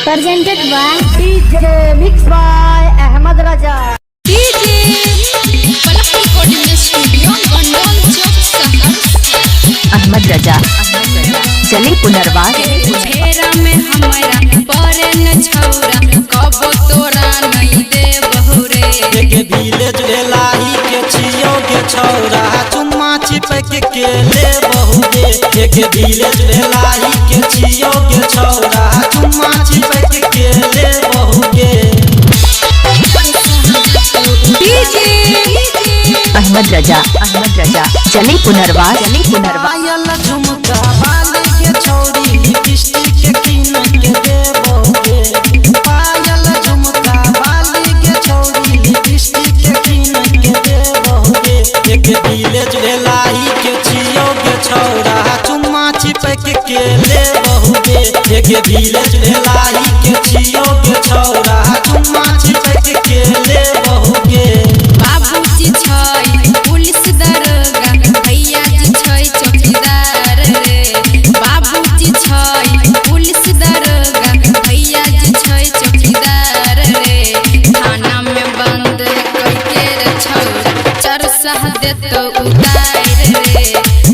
Presented by DJ mix by Ahmed Raza. DJ Palak recording studio, Gandaul Chowk, Saharsa. Ahmed Raza, जले पुनर्वास। फेरा में हमरा परे न छौरा, कबो तोरा नहीं दे बहुरे। एक विलेज भेलाही के छियो गे छौरा, चुम्मा चिपक के ले बहुगे। एक विलेज भेलाही के छियो गे छौरा, चुम्मा चिपक के ले बहुगे। डीजे अहमद रजा, अहमद रजा, जले पुनर्वास, जले पुनर्वास। पायल झुमका बाली के छौरी, लिपस्टिक के कीन के दे बहुगे। पायल झुमका बाली के छौरी, लिपस्टिक के कीन के दे बहुगे। एक विलेज भेलाही के छियो गे छौरा, चुम्मा चिपक के ले बहुगे। एक विलेज भेलाही के छियो गे छौरा, चुम्मा चिपक के ले बहुगे। बाबूजी छै पुलिस दरोगा, भैया जी छै चौकीदार रे। बाबूजी छै पुलिस दरोगा, भैया जी छै चौकीदार रे। थाना में बंद करके रे छौरा, चरसा देतो उतार रे।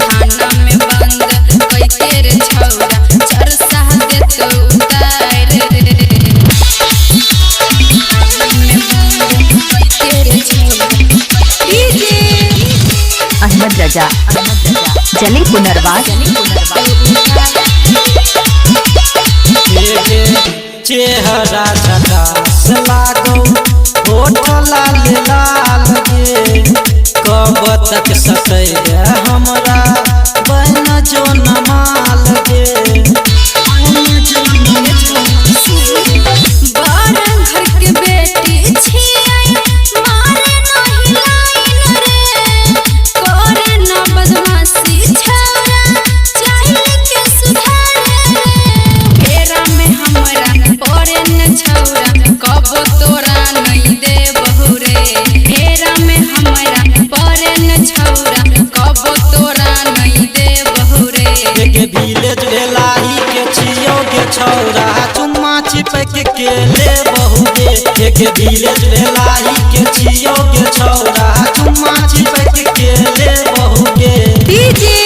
थाना में बंद करके रे छौरा, चरसा देतो उतार रे। डीजे अहमद रजा, अहमद रजा, जले पुनर्वास, जले पुनर्वास। चेहरा झकास लागो, होठ लाल लाल गे। कब तक सतैबे हमरा बन जो नमाल गे। बारह घर के बेटी छियै, मारे नहीं लाइन रे। करे न बदमाशी छौरा, चाहे के सुधारे रे। फेरा में हमरा पड़े न छौरा, कबो तोरा नहीं दे बहुरे। फेरा में हमरा पड़े न छौरा, कबो तोरा नहीं दे बहुरे। एक विलेज भेलाही के छियो गे छौरा, चुम्मा चिपक के ले बहुगे। एक विलेज भेलाही के छियो गे छौरा, चुम्मा चिपक के ले बहुगे। डीजे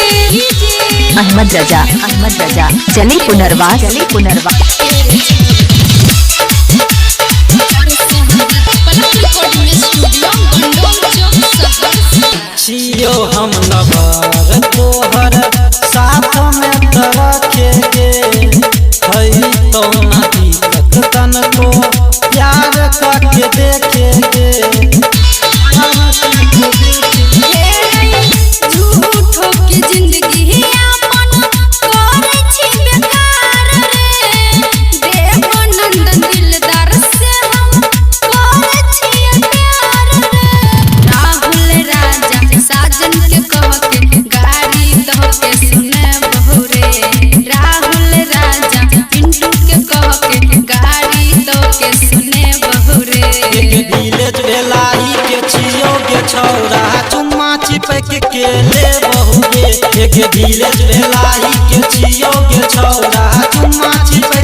अहमद रजा, अहमद रजा, जले पुनर्वास, जले पुनर्वास। पलक रिकॉर्डिंग स्टूडियो, गंडौल चौक, सहरसा। छियो हम लवर तोहर, साथ में त रखे गे। है तो ना दिक्कत तनको, प्यार करके देखे गे। झूठो के जिंदगी अपन करे छी बेकार रे। देवानंद दिलदार से हम करे छी प्यार रे। राहुल राजा साजन के कह के गाड़ी दह के सुने बहुरे। राहुल राजा पिंटू के कह के गाड़ी दह के सुने बहुरे। एक विलेज भेलाही के छियो गे छौरा, चुम्मा चिपक के ले बहुगे। एक विलेज भेलाही के छियो गे छौरा, चुम्मा चिपक